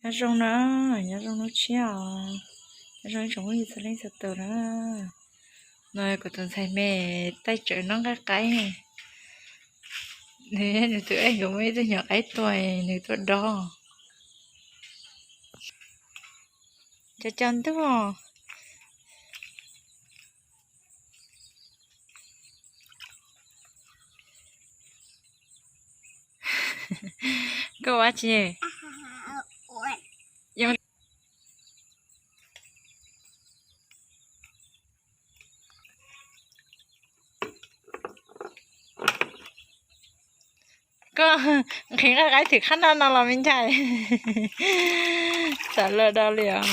Nyob zoo na, nyob zoo hnub tshiab os, nyob zoo ib tsoom phooj ywg txhua leej txhua tus na. No kuv tus ntxhais me taij tsawv noj nqaij qaib. Nws tus ev nkawd muaj ib tug nyuam qaib tuag, nws tuaj dob. Cov cov ntuj. Koj ua dab tsi? Koj nqhis nqaij qaib twm qhab noj no los me ntxhais? Txawm lawm do li os.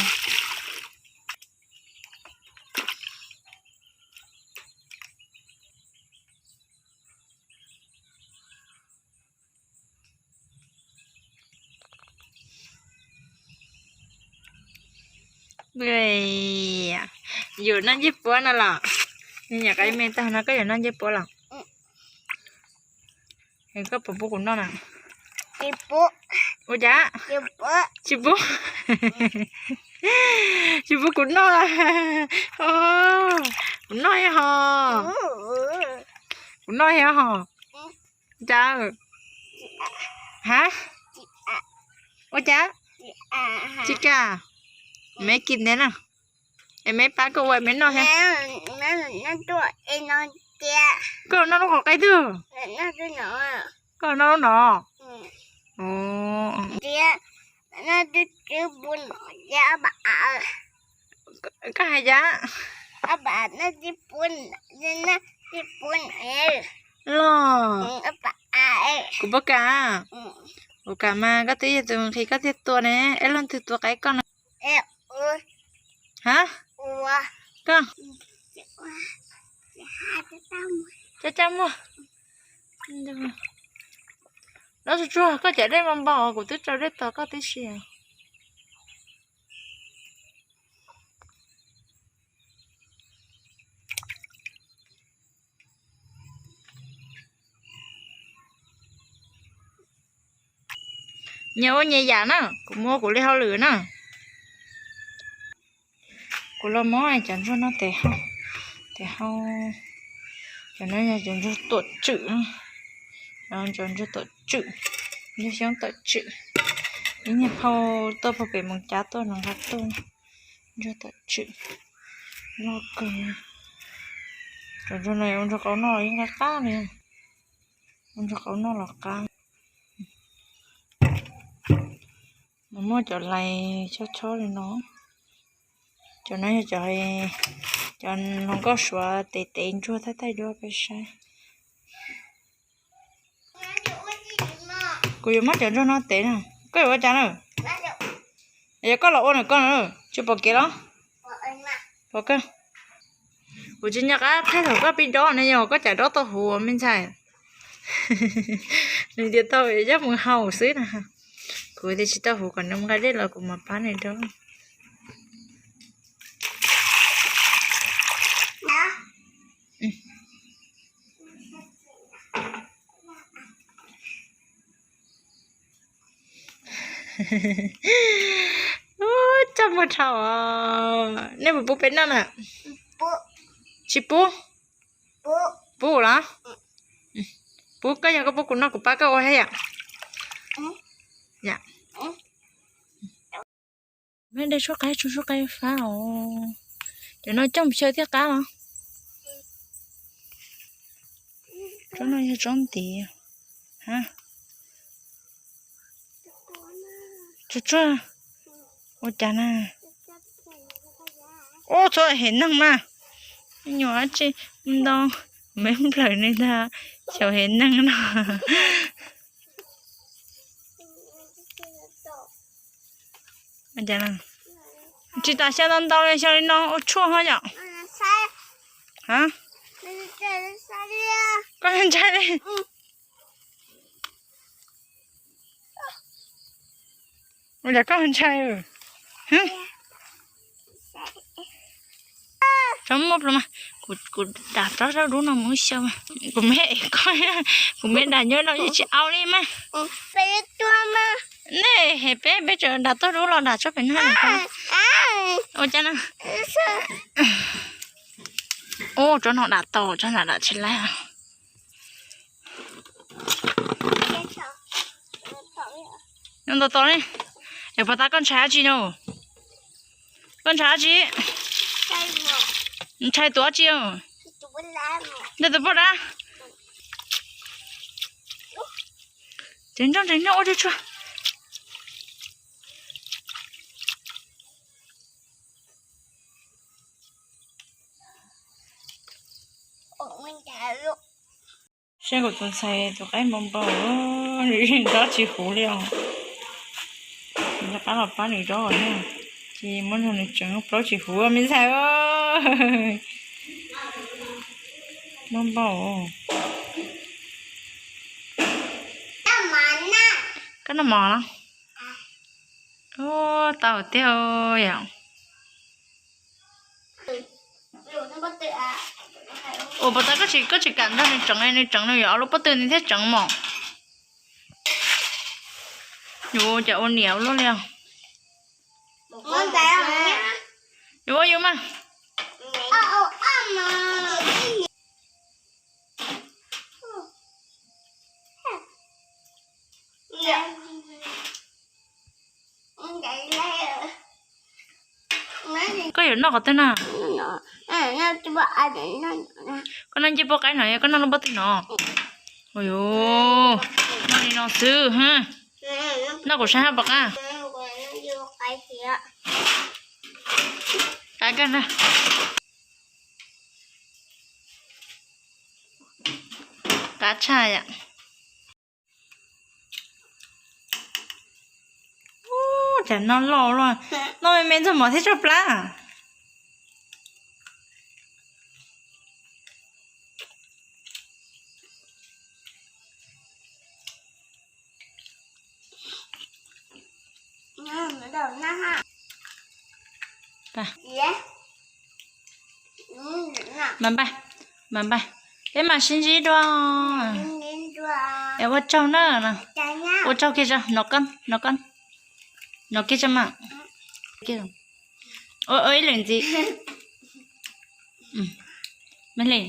Yuav noj ncej puab no los? Nyuam qaib me tag no koj yuav noj ncej puab los? Koj puas pub kuv noj na? Ua cas? Tsis pub. Tsis pub kuv noj. Kuv noj ho. Kuv noj ho. Cas? Ha? Ua cas? Tsis kam. Me kis ntev na. Es me pab koj ua me noj thiab. Koj noj lub qhov qaib twg? Koj noj lub no? Koj hais cas? Los, kuv puas kam? Kuv kam mas koj twb yog tus nqhis koj thiaj tua ne, es leej twg tua qaib koj no? Ha? Koj? Cab cab muag. Dob tsuag tsuag, koj cov dej npau npau, kuv twb rau dej tos koj tib si. Nyias ua nyias yam na, kuv mus ua kuv li hauj lwm na. Kuv los muab cov ntsuag no tes hau, tes hau. Cov no yog cov ntsuag tuam tswm, cov ntsuag tuam tswm, ntsuag xyoob tuam tswm. Ib niag phauj tuaj phau pem Moos Cab tuaj no nqa tuaj, ntsuag tuam tswm loj kawg. Cov ntsuag no ua ntsuag qaub noj yeej qab qab li, ua ntsuag qaub noj los qab. Muaj cov lais chob chob li no. Cov no yog cov, cov hluas nkauj Suav tes tev ntsuag thaij thaij duab peb saib. Kuv yuav muab cov ntsuag no tev na. Koj yuav ua cas na? Yog koj los ua na koj na, tsis pom kev los? Pom kawg. Kuv tsis nco qab thaij thaum koj pib dob ne, yog koj cam dob tau huv me ntxhais. Nws tias tau coj mus haus xwb na. Kuv tias tsis tau huv kom nws mus nqa dej los kuv mam pab nws dob. Coj muag dhau. Nej puas pub peb noj na? Tsis pub? Pub los? Pub, koj yog koj pub kuv noj kuv pab koj ua thiab yom. Mej de suab qaib tsuag suab qaib fab os. Cov no coj mus xyaw thiaj qab los? Tsob no yog tsob ntiv. Ha? Tsuag tsuag. Ua cas na? Ub, txhob hem neeg mas. Nyuam dab tsi ntau, me nplawm nws ntag, xyaum hem neeg no. Tsis tas xyaw ntau ntau li, xyaw li no ua tshuaj ho yom. Ha? Koj ntshai li. Ua cas koj ntshai? Tsob muaj plhu mas, kuv dam tsob zaub dub no mus xyaw mas. Kuv me ev koj, kuv me dam nyob no yeej tsis au li mas. Nej, peb, peb tseem dam toj dub los dam tsob pem no. Ua cas na? Ub, tsob no dam tau, tsob no dam tsis laib. Nyob nto tos ne. Es puas tas koj ntshai dab tsi no? Koj ntshai dab tsi? Ntshai tus dab tsi? Ntshai tus poj dab. Ces nroj nres nroj ua tsuag tsuag. Saib kuv tus ntxhais tus qaib npau npau, nws zaub tsis huv li os. Nws rov qab los pab nws zaub na, ces muab nrog nws tseev plaub tsis huv me ntxhais. Npau npau. Koj noj mov los? Tau tiag yom. Ua puas tas koj tsis, koj tsis kam nrog nws tseev, nws tseev nws yuav ob lub pob tw nws thiaj tseev mos. Yus cas ua niam ua luaj li os. Yus ua yus mas. Koj yuav noj qhov twg na? Koj noj ncej puab qaib no, koj noj lub pob tw no. Ua yus, noj li no xwb ha. Noj kuv saib hab puas qab. Qab kawg na. Qab tshaj yom. Ub, cas noj loj luaj, noj me me ntxuag mov thiab tshaj plab. Mas npaj, mas npaj, peb mam sib ntsib dua. Es ua tsaug na. Ua tsaug kiag tso, no koj, no koj, no kiag tso mas. Ua ib lwm ntxiv. Me li.